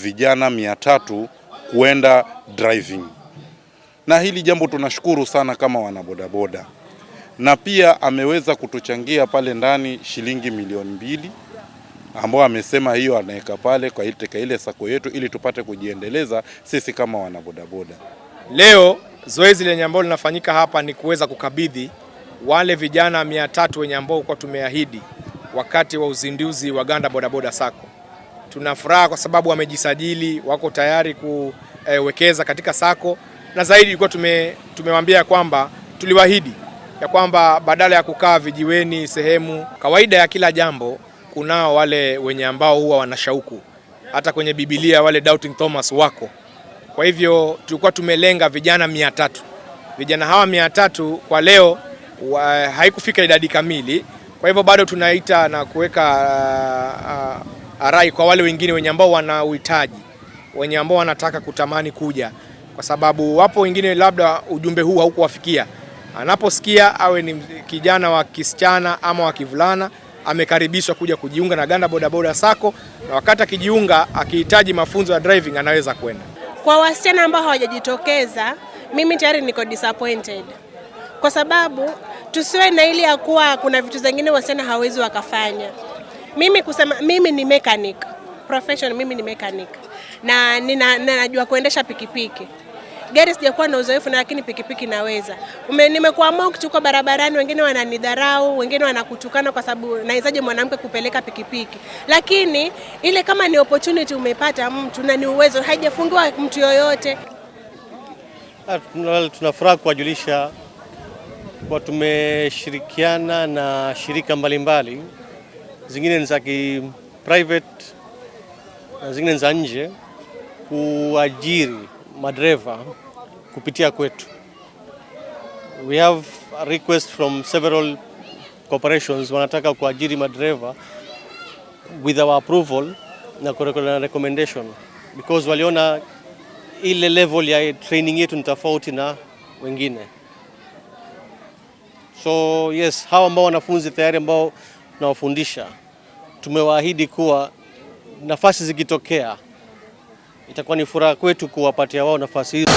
vijana 300 kuenda driving, na hili jambo tunashukuru sana kama wanabodaboda, na pia ameweza kutuchangia pale ndani shilingi 2 milioni ambao amesema hiyo anaweka pale kwa ile SACCO yetu ili tupate kujiendeleza sisi kama wanabodaboda. Leo zoezi lenye ambalo linafanyika hapa ni kuweza kukabidhi wale vijana 300 wenye ambao kwa tumeahidi wakati wa uzinduzi wa Ganda Bodaboda SACCO. Tuna furaha kwa sababu wamejisajili, wako tayari kuwekeza katika SACCO, na zaidi ilikuwa tumewaambia kwamba tuliwaahidi ya kwamba badala ya kukaa vijiweni sehemu kawaida ya kila jambo, kunao wale wenye ambao huwa wanashauku. Hata kwenye Biblia wale doubting Thomas wako. Kwa hivyo tulikuwa tumelenga vijana 300. Vijana hawa 300 kwa leo haikufika idadi kamili. Kwa hivyo bado tunaita na kuweka rai kwa wale wengine wenye ambao wana uhitaji, wenye ambao wanataka kutamani kuja, kwa sababu wapo wengine labda ujumbe huu haukuwafikia. Anaposikia awe ni kijana wa kisichana ama wa kivulana, amekaribishwa kuja kujiunga na Ganda Bodaboda SACCO, na wakati akijiunga akihitaji mafunzo ya driving anaweza kwenda. Kwa wasichana ambao hawajajitokeza, mimi tayari niko disappointed kwa sababu tusiwe na ile ya kuwa kuna vitu zingine wasichana hawezi wakafanya. Mimi kusema mimi ni mechanic profession, mimi ni mechanic na ninajua kuendesha pikipiki. Gari sijakuwa na uzoefu na, lakini pikipiki naweza. Nimekuwa mocked huko barabarani, wengine wananidharau, wengine wanakutukana kwa sababu nawezaje mwanamke kupeleka pikipiki. Lakini ile kama ni opportunity umepata mtu na ni uwezo, haijafungiwa mtu yoyote. Tuna furaha kuwajulisha kwa tumeshirikiana na shirika mbalimbali mbali, zingine ni za private na zingine ni za nje kuajiri madereva kupitia kwetu. We have a request from several corporations wanataka kuajiri madereva with our approval na recommendation because waliona ile level ya training yetu ni tofauti na wengine. So yes, hawa ambao wanafunzi tayari ambao tunawafundisha tumewaahidi kuwa nafasi zikitokea itakuwa ni furaha kwetu kuwapatia wao nafasi hizo.